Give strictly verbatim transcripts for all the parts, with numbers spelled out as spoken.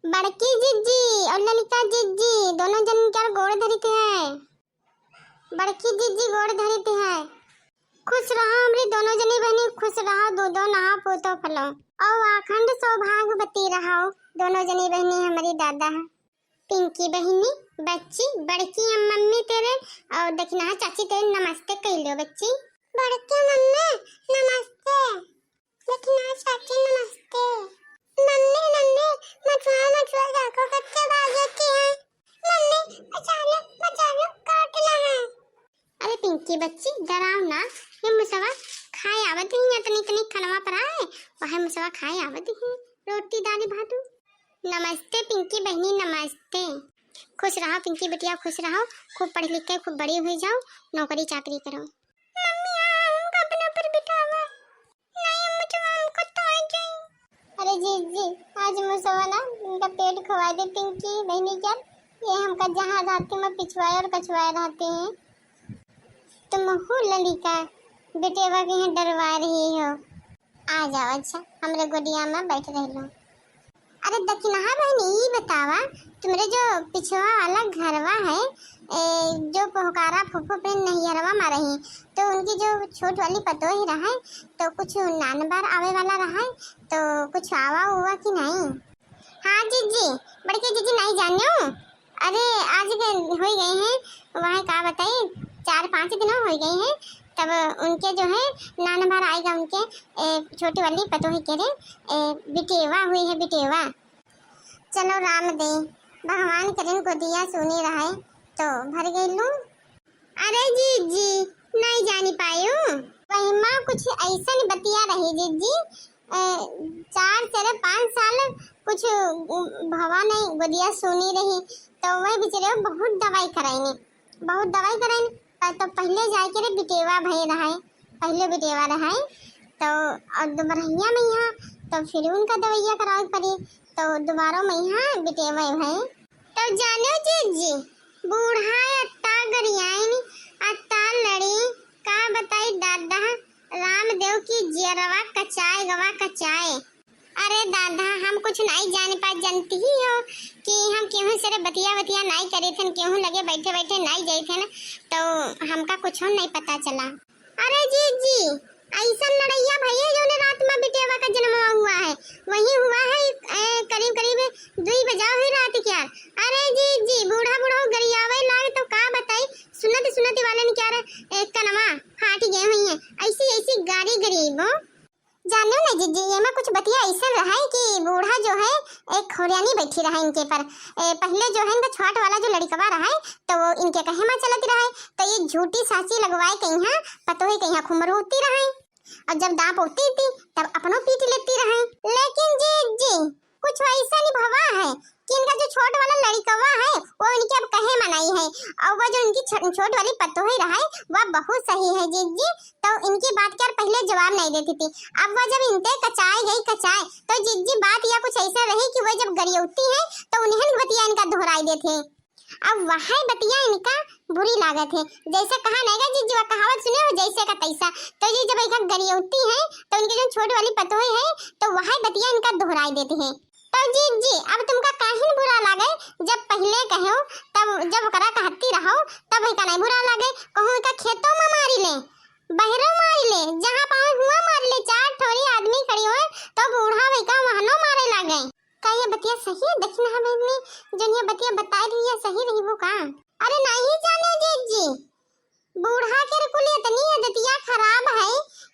बड़की जिज्जी और ललिका जिज्जी दोनों जन कर गोड़ धरित है। बड़की जिज्जी गोड़ धरित है। खुश रहो हमरी दोनों जनी बहनी, खुश रहो, दूधो नहाओ, पूतो फलो, और अखंड सौभाग्यवती रहो दोनों जनी बहनी हमरी दादा। पिंकी बहनी, बच्ची, बड़की हम मम्मी तेरे और दखिनहा चाची तेरे नमस्ते कह लो बच्ची। बड़की मम्मी नमस्ते। दखिनहा चाची नमस्ते। मम्मी, मम्मी, मछुआ, मछुआ देखो कच्चे भागे की है। मम्मी, बचा लो, बचा लो, काट ला है। अरे पिंकी बच्ची, डराओ ना, ये मुसवा खाए आवत ही, इतनी, इतनी खनवा पर आए, वह मुसवा खाए आवत ही, रोटी, दाल, भात। नमस्ते पिंकी बहनी, नमस्ते। खुश रहो पिंकी बिटिया, खुश रहो, खूब पढ़ लिख के खूब बड़ी हुई जाओ, नौकरी चाकरी करो। मम्मी, हाँ, हमको अपने ऊपर बिठावा। नहीं, हम तो, हमको तो आ जाए। अरे जिज्जी, आज मुसवा ना इनका पेट खवा दे पिंकी बहनी क्या, ये हमका जहाँ रहती में पिछवाए और कछवाए रहती हैं। तुम हु ललिका बिटेवा के यहाँ डरवा रही हो। आ जाओ, अच्छा, हमरे गोदिया में बैठ रह लो। अरे दखिनहा बहनी, ई बतावा, तुमरे जो पिछवा वाला घरवा है, ए, जो पोहकारा फूफू पे नैहरवा में रही, तो उनकी जो छोट वाली पतोह रहे, तो कुछ नान बार आवे वाला रहे, तो कुछ आवा हुआ कि नहीं? हाँ जिज्जी, बड़की जिज्जी नहीं जानियो। अरे आज के हो गए हैं, वहाँ का बताई, चार पाँच दिन हो गए हैं, तब उनके जो है नान बार आएगा उनके, ए, छोटी वाली पतोह के रे, ए, बिटेवा हुई है, बिटेवा। चलो राम दे, भगवान करें गोदिया सुनी रहे तो भर गई लू। अरे जिज्जी, नहीं जानी पायू। वही माँ कुछ ऐसन बतिया रही जिज्जी, ए, चार से रे पाँच साल कुछ भवा नहीं, गोदिया सुनी रही, तो वही बेचारे बहुत दवाई कराई, बहुत दवाई कराई। पर तो पहले जाके रे बिटेवा भय रहे, पहले बिटेवा रहे, तो और दोबरहिया में यहाँ, तो फिर उनका दवाइया करावे पड़ी, तो दोबारा में यहाँ बिटेवा भय। तो जानो जिज्जी, बूढ़ा अत्ता गरियाइन, अत्ता लड़ी, का बताई दादा, रामदेव की जियरवा कचाए गवा कचाए। अरे दादा, हम कुछ नहीं जान पाए, जानती ही हो कि हम केहू से रे बतिया बतिया नहीं करे थे, केहू लगे बैठे बैठे नहीं जाए थे ना, तो हमका कुछ नहीं पता चला। अरे जिज्जी, ऐसा लड़ैया भैया जौने रात में बिटेवा का जन्मवा हुआ है, वही हुआ है, ए, करीब करीब दुई बजा हुई रात क्या। अरे जिज्जी, बूढ़ा बूढ़ा गरियावे लाग तो का बताई, सुनत सुनत वालन क्या रे, ए, कनवा फाट गए हुई है, ऐसी ऐसी गारी गरीबो। जानो न जिज्जी, ये में कुछ बतिया ऐसा रहा है कि बूढ़ा जो है एक खोरियानी बैठी रहा इनके पर। ए, पहले जो है इनका छोट वाला जो लड़कवा रहा है, तो वो इनके कहे में चलत रहा है, तो ये झूठी साची लगवाए कहीं पतोही कहीं खुमरूती रहा है, और जब दांत उठती थी तब अपनो पीट लेती रहा है। लेकिन जिज्जी, कुछ वैसा नहीं भवा है कि इनका जो छोट वाला लड़कवा है वो इनके अब कहे में नहीं है, और वो जो इनकी छो-, छोट वाली पतोही रहा है वह बहुत सही है जिज्जी। तो इनकी बात के यार पहले जवाब नहीं देती थी। अब वह जब इनते कचाए गई कचाए, तो जिज्जी बात या कुछ ऐसा रही कि वह जब गरियौती है, तो उन्हें बतिया इनका दोहराई देते हैं। अब वह बतिया इनका बुरी लागत है। जैसे कहा नहीं गा जिज्जी, वह कहावत सुने हो, जैसे का तैसा। तो ये जब एक गरियौती है, तो उनके जो छोट वाली पतोह है, तो वह बतिया इनका दोहराई देते हैं। तो जिज्जी, अब तुमका काहिन बुरा लागे, जब पहले कहो, तब जब ओकरा कहती रहो, तब एका नहीं बुरा लागे। कहूँ एका खेतों में मारी ले, बहरो मारी ले, जहाँ पावे हुआ मारी ले, चार ठोरी आदमी खड़ी होए, तो बूढ़ा वही का वहनो मारे लागे। का ये बतिया सही है? देखना है बहनी, जौन ये बतिया बताई रही है, सही रही वो का? अरे नहीं जाने जिज्जी, बूढ़ा के कुल इतनी आदतिया खराब है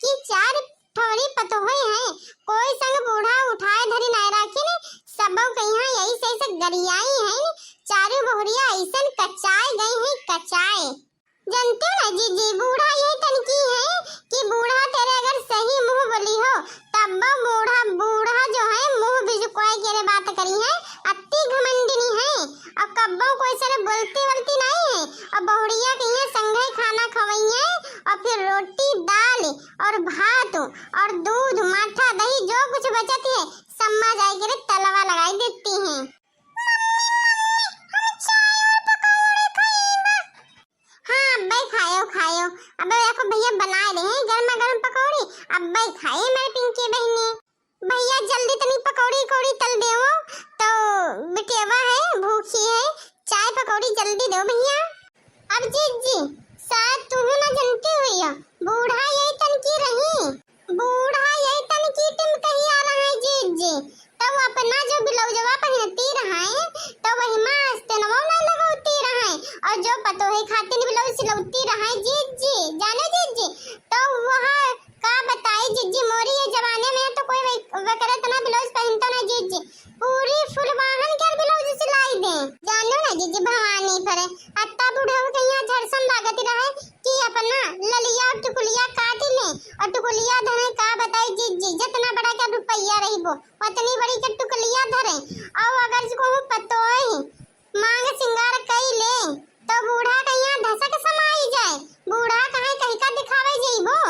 कि चार ठोरी पतोहे हैं, कोई संग बूढ़ा उठाए धरी नाय राखी ने, सबो कहिया यही से, से गरियाई है ने, चारू बहुरिया ऐसन कचाए गई है, कचाए। जानते हो ना जिज्जी, बूढ़ा यही तनकी है कि बूढ़ा तेरे अगर सही मुंह बोली हो, तब वो बूढ़ा, बूढ़ा जो है मुंह बिजुकवाए के लिए बात करी है, अति घमंडिनी है। और कब्बो कोई से बोलती वलती नहीं है। और बहुरिया के यहाँ संघे खाना खवइये और फिर रोटी दाल और भात और दूध माठा दही जो कुछ बचत है सम्मा जाए के रे तलवा लगाई देती हैं। मम्मी, मम्मी, हम चाय और पकौड़े खाइबा। हाँ अब्बे खायो खायो, अब्बे देखो भैया बनाए रहे हैं गर्मा गर्म पकौड़ी, अब्बे खाए मेरे पिंकी बहनी। भैया जल्दी तनी पकौड़ी कौड़ी तल देवो तो तो भैया, अब जीजी, शायद तुहू ना जनती हुई हो, बूढ़ा यही तन की रही, बूढ़ा यही तन की टिमकहिया रहे जीजी। तो वो अपना जो ब्लाउजवा पहनती रहे, तो वही मा आस्तीनवा ना लगौती रहे, और जो पतोहे खातिर ब्लाउज सिलौती रहे जीजी, जाने जीजी, तो वह का बताई जीजी, मोरी ये जमाने में तो कोई वै-, वगैरह इतना ब्लाउज पहनता ना जीजी, पूरी फुलवाहन के ब्लाउज सिलाई दे। जानो ना जीजी, भवानी परे, अत्ता बुढ़ऊ के यहाँ झरसन लागत रहे कि अपना ललिया और टुकुलिया काट ले, और टुकुलिया धरे का बताई जीजी, जितना बड़ा का रुपया रही वो, उतनी बड़ी के टुकुलिया धरे। और अगर जो कहूँ पतोही मांग सिंगार कई ले, तो बूढ़ा के यहाँ धसक समाई जाए। बूढ़ा कहे कहीं का दिखावे जइबो।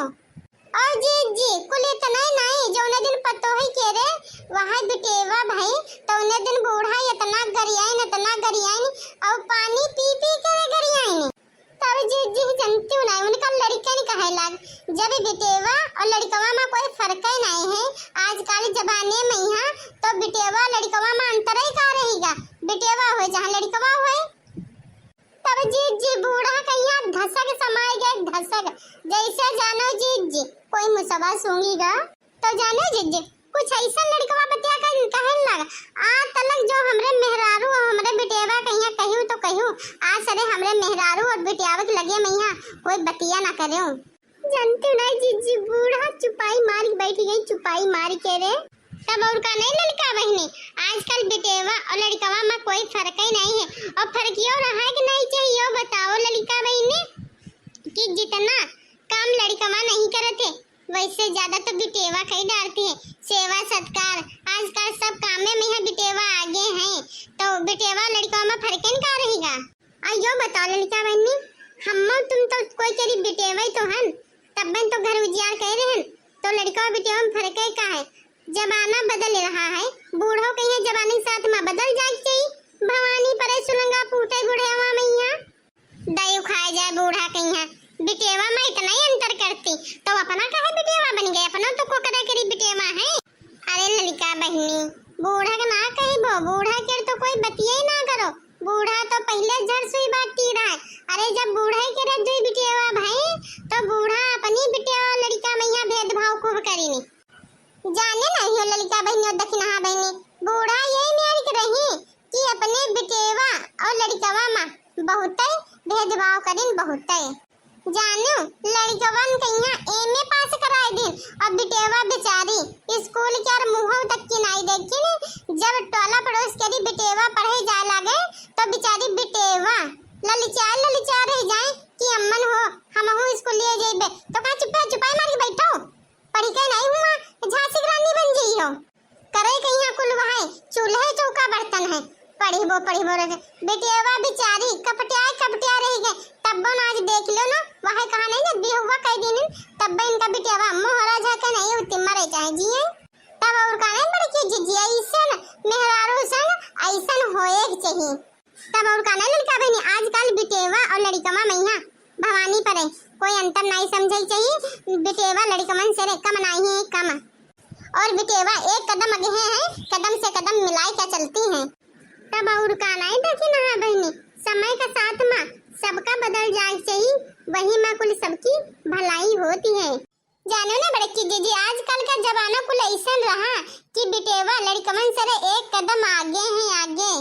और जीजी, कुल इतना ही नहीं, जौने दिन पतोही के रे, वहाँ बिटेवा भई, तौने दिन बूढ़ा इतना गरियाइन, इतना गरियाइन, और पानी पी पी के रे गरियाइन। तब जीजी जनती नहीं, उनका लड़का नहीं कहे लाग। जब बिटेवा और लड़कवा में कोई फर्क ही नहीं है, आजकल जमाने में यहाँ तो बिटेवा लड़कवा में अंतर ही का रहेगा, बिटेवा होए चाहे लड़कवा होए। तब जीजी बूढ़ा कहिया धसक समाए गए, धसक, जैसे जानो जीजी कोई मुसवा सूंघीगा। तो जानो जीजी, कुछ ऐसा लड़कवा बतिया कर कहन लग, आ तलक जो हमरे मेहरारू और हमरे बिटेवा कहिया कहियो तो कहियो, आज सरे हमरे मेहरारू और बिटियावा के लगे मैया कोई बतिया ना करे। जानती नहीं जीजी, बूढ़ा चुपाई मार के बैठ गई, चुपाई मार के रे। तब और का नहीं ललका बहिनी, आजकल बिटेवा और लड़कवा में कोई फर्क ही नहीं है। और फर्कियो रहा कि नहीं चाहिए, बताओ ललका बहिनी, कि जितना काम लड़कवा नहीं करते, वैसे ज्यादा तो बिटेवा कई डारती है। सेवा सत्कार, आजकल सब कामे में है बिटेवा आगे हैं, तो बिटेवा लड़कवा में फर्क नहीं का रहेगा। आ यो बताओ ललका बहिनी, हम तुम तो कोई केरी बिटेवा ही तो हन, तब बन तो घर उजियार कह रहे हैं, तो लड़का बिटेवा में फर्क है का है? जमाना बदल रहा है, बूढ़ो कहिया जमाने के साथ में बदल जाए के चाहिए। भवानी परे सुलंगा फूटे बुढ़ेवा मैया। दयु खाए जाए बूढ़ा कहिया, बिटेवा में इतना ही अंतर करती, तो अपना काहे बिटेवा बन गए, अपना तो कोकरा केरी बिटेवा है। अरे ललका बहिनी, बूढ़ा के ना कहिबो, बूढ़ा के तो कोई बतिया ही ना करो, बूढ़ा तो पहले झर सुई बाटी रहा है। अरे जब बूढ़ा के रे दुई बिटेवा भाई, तो बूढ़ा अपनी बिटेवा लड़का में यहाँ भेदभाव खूब करीनी। जाने नहीं हो ललका बहिनी और दखिनहा बहिनी, बूढ़ा यही मेर के रही कि अपने बिटेवा और लड़कवा में बहुते भेदभाव करीन, बहुते। जानू, लड़कवन कहिया एमए पास कराए दिन, और बिटेवा बेचारी स्कूल के और मुंह तक की नाई देखी ने। जब टोला पड़ोस के भी बिटेवा पढ़े जाए लागे, तो बेचारी बिटेवा ललचा ललचा रह जाए कि अम्मन हो, हमहू स्कूलिया जइबे। तो का चुप्पे चुपाई मार के बैठो, पढ़ी के नहीं हुआ, झांसी की रानी बन जाई हो। करे कहिया कुल वहाय, चूल्हे चौका बर्तन है, पढ़िबो पढ़िबो रहे। बेटियावा बेचारी कपटिया कपटिया रह गए, तब्बो ना आज देख लो ना, वहाय कहा नहीं ना बिहुआ कह दिन, तब्बे इनका बेटियावा मोहरा झा के नहीं होती, मरे चाहे जिए। तब और का नहीं बड़की जिज्जी, ऐसन मेहरारू संग ऐसन होए के चाहिए। तब और का ना ललका बहिनी, आजकल बिटेवा और लड़िकवा मैया भवानी परे, कोई अंतर नाई समझे चाहिए। बिटेवा लड़िकवन से रे कम नाई है, कम। और बिटेवा एक कदम आगे है, कदम से कदम मिलाई के चलती है। तब और का नाई दखिनहा बहिनी, समय का साथ मा सबका बदल जाए चाहिए, वही मा कुल सबकी भलाई होती है। जानो ना बड़की जिज्जी, आजकल का जमाना कुल ऐसन रहा कि बिटेवा लड़िकवन से रे एक कदम आगे है, आगे।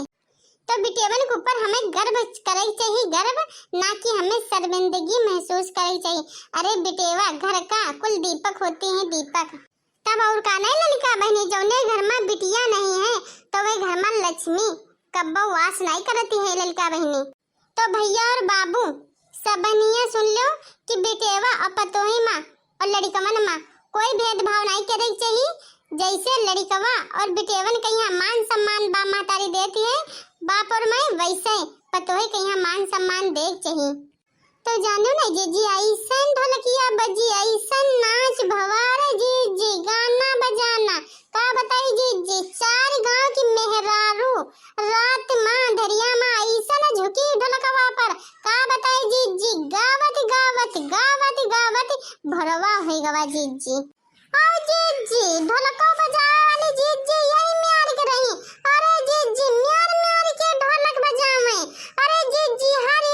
तो बिटेवन के ऊपर हमें गर्व करे के चाहिए, गर्व, ना कि हमें शर्मिंदगी महसूस करे के चाहिए। अरे बिटेवा घर का कुल दीपक होती है, दीपक। तब और का नहीं ललका बहिनी, जौने घर में बिटिया नहीं है, तो वे घर में लक्ष्मी कब्बो वास नहीं करती है ललका बहिनी। तो भैया और बाबू, सबनिया सुन लो कि बिटेवा और पतोही माँ और लड़िकवन माँ कोई भेदभाव नहीं करे के चाहिए। जैसे लड़िकवा और बिटेवन के यहाँ मान सम्मान बाप महतारी देती है, बाप और माई, वैसे पतोही के यहाँ मान सम्मान दे के चाहिए। तो जानो ना जिज्जी, ऐसन ढोलकिया बजी, ऐसन नाच भवा रे जिज्जी, गाना बजाना का बताई जिज्जी, चार गांव की मेहरारू रात मा अंधरिया मा ऐसन झुकी ढोलकवा पर, का बताई जिज्जी, गावत गावत गावत गावत भोरवा हो गवा जिज्जी। आओ जिज्जी, ढोलको बजावे वाली जिज्जी यही म्यार के रही। अरे जिज्जी, म्यार म्यार के ढोलक बजावे। अरे जिज्जी, हर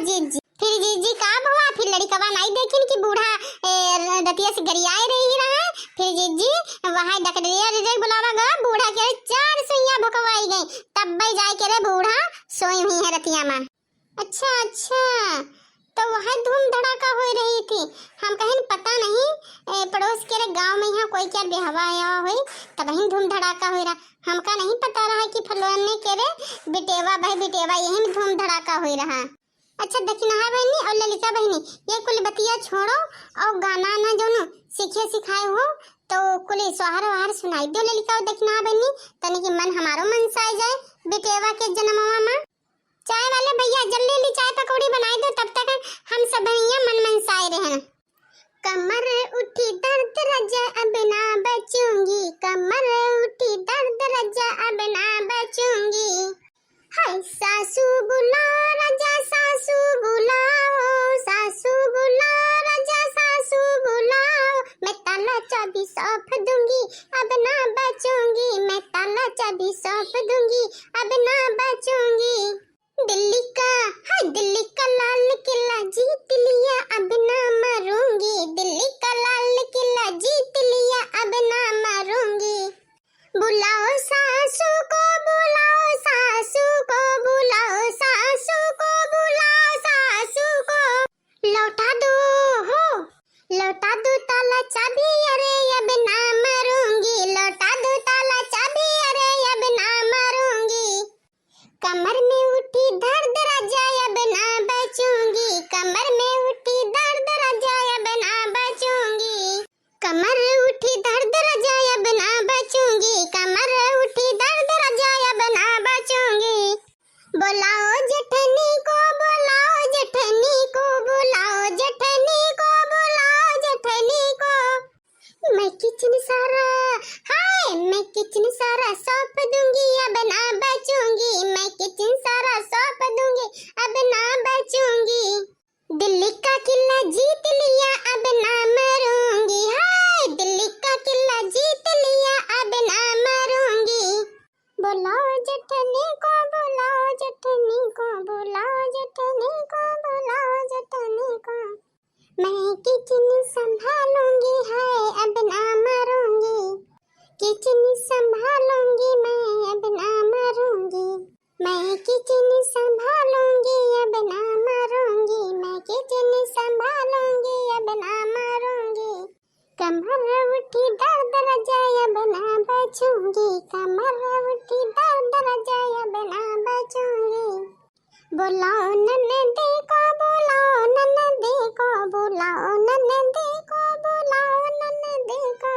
जीजी, फिर जीजी का भवा? फिर लड़िकवा नाई देखिन कि बूढ़ा, ए, रतिया से गरियाए रही रहा। फिर जीजी वहाँ डकरिया रे बुलावा गा, बूढ़ा के चार सुइया भोकवाई गई, तब भाई जाए के रे बूढ़ा सोई हुई है रतिया में। अच्छा, अच्छा, तो वह धूम धड़ाका हो रही थी। हम कहिन पता नहीं, ए, पड़ोस के रे गांव में यहाँ कोई क्या बेहवा आया हुई, तब ही धूम धड़ाका हो रहा। हमका नहीं पता रहा कि फलवन्ने के रे बिटेवा, भाई बिटेवा, यही में धूम धड़ाका हो रहा। अच्छा दखिनहा बहिनी और ललिका बहिनी, ये कुल बतिया छोड़ो और गाना ना जोनो सीखे सिखाए हो, तो कुल सोहर वहर सुनाई दो ललिका और दखिनहा बहिनी, तनी कि मन हमारो मनसाए जाए बिटेवा के जन्मवा में। चाय वाले भैया, जल्दी जल्दी चाय पकौड़ी बनाए दो, तब तक हम सब भैया मन मनसाए रहन। कमर उठी दर्द रजा अब ना बचूंगी, कमर उठी दर्द रजा अब ना बचूंगी। हाय सासू बुलाओ राजा, सासू बुलाओ, सासू बुलाओ राजा, सासू बुलाओ। मैं ताला चाबी सौंप दूंगी, अब ना बचूंगी, मैं ताला चाबी सौंप दूंगी, अब ना बचूंगी। दिल्ली का, हाय दिल्ली का लाल किला जीत लिया, अब ना मरूंगी। दिल्ली का लाल किला जीत लिया, अब ना मरूंगी। बुलाओ सासू को, बुलाओ सासू को, बुलाओ सासू को, बुलाओ सासू को। लौटा दो हो, लौटा दो ताला चाबी, अरे अब ना मरूंगी। लौटा दो ताला चाबी, अरे अब ना मरूंगी। कमर में उठी दर्द रजा, अब ना बचूंगी। कमर में उठी दर्द रजा, अब ना बचूंगी। कमर उठी दर्द रजा, अब ना बचूंगी। कमर उठी दर्द रजा, अब ना बचूंगी। बुलाओ जेठनी को, बुलाओ जेठनी को, बुलाओ जेठनी को, बुलाओ जेठनी को। मैं किचन सारा, हाय, मैं किचन सारा सौंप दूंगी, अब ना बचूंगी। मैं किचन सारा सौंप दूंगी, अब ना बचूंगी। दिल्ली का किला जीत लिया, अब ना मरूंगी। हाय, दिल्ली का किला जीत लिया, अब ना मरूंगी। बुलाओ जेठनी को, बुलाओ जेठनी को, बुलाओ जेठनी को, बुलाओ जेठनी को। मैं किचन संभालूंगी, हाय, अब ना मरूंगी। किचन संभालूंगी मैं, अब ना मरूंगी। मैं किचन संभालूंगी, अब ना मरूंगी। मैं किचन संभालूंगी, अब ना मरूंगी। कमर उठी दर्द रजा, अब ना बचूंगी। कमर उठी दर्द रजा, अब ना बचूंगी। बुलाओ ननदी को, बुलाओ ननदी को, बुलाओ ननदी को, बुलाओ ननदी को।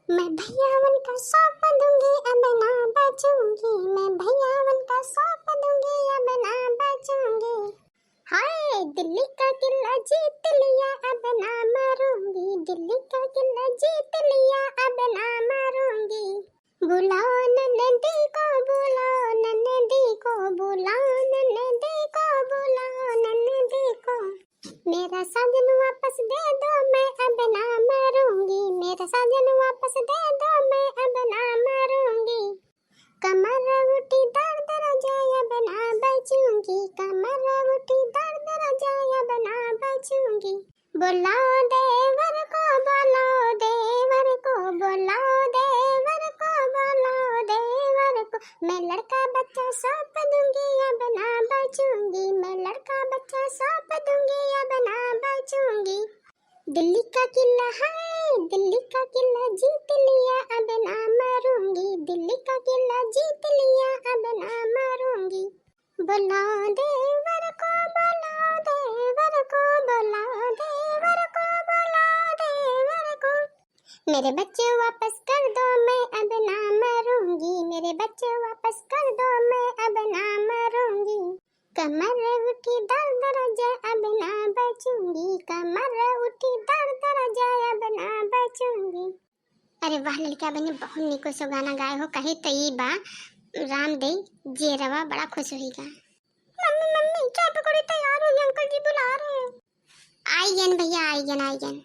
मैं भैयावन का सौंप दूंगी, अब ना बचूंगी। मैं भैयावन का सौंप दूंगी, अब ना बचूंगी। हाय, दिल्ली का किला जीत लिया, अब ना मरूंगी। दिल्ली का किला जीत लिया, अब ना मरूंगी। बुलाओ ननदी को, बुलाओ ननदी को, बुलाओ ननदी को, बुलाओ ननदी को। मेरा साजन वापस दे दो, मैं अब ना मरूंगी। मेरा साजन वापस दे दो, मैं अब ना मरूंगी। कमर उठी दर्द रजा, अब ना बचूंगी। कमर उठी दर्द रजा, अब ना बचूंगी। बुलाओ देवर को, बुलाओ देवर को, बुलाओ देवर को, बुलाओ देवर को। मैं लड़का बच्चा सौंप दूंगी, अब ना बचूंगी। मैं लड़का बच्चा सौंप दूंगी, अब ना बचूंगी। दिल्ली का किला है, दिल्ली का किला जीत लिया, अब ना मरूंगी। दिल्ली का किला जीत लिया, अब ना मरूंगी। बुलाओ देवर को, बुलाओ देवर को, बुलाओ देवर को, बुलाओ देवर को। मेरे बच्चे वापस कर दो, मैं अब ना मरूंगी। मेरे बच्चे वापस कर दो, मैं अब ना मरूंगी। कमर उठी दर्द रजा, अब ना बचूंगी। कमर उठी दर्द रजा, अब ना बचूंगी। अरे वाह लड़का बहनी, बहुत निको सो गाना गाए हो। कही तो ई बा राम दे जेरवा बड़ा खुश होइगा। मम्मी, मम्मी, चाय पकौड़ी तैयार हो गई, अंकल जी बुला रहे हैं। आई गन भैया, आई गन, आई गन।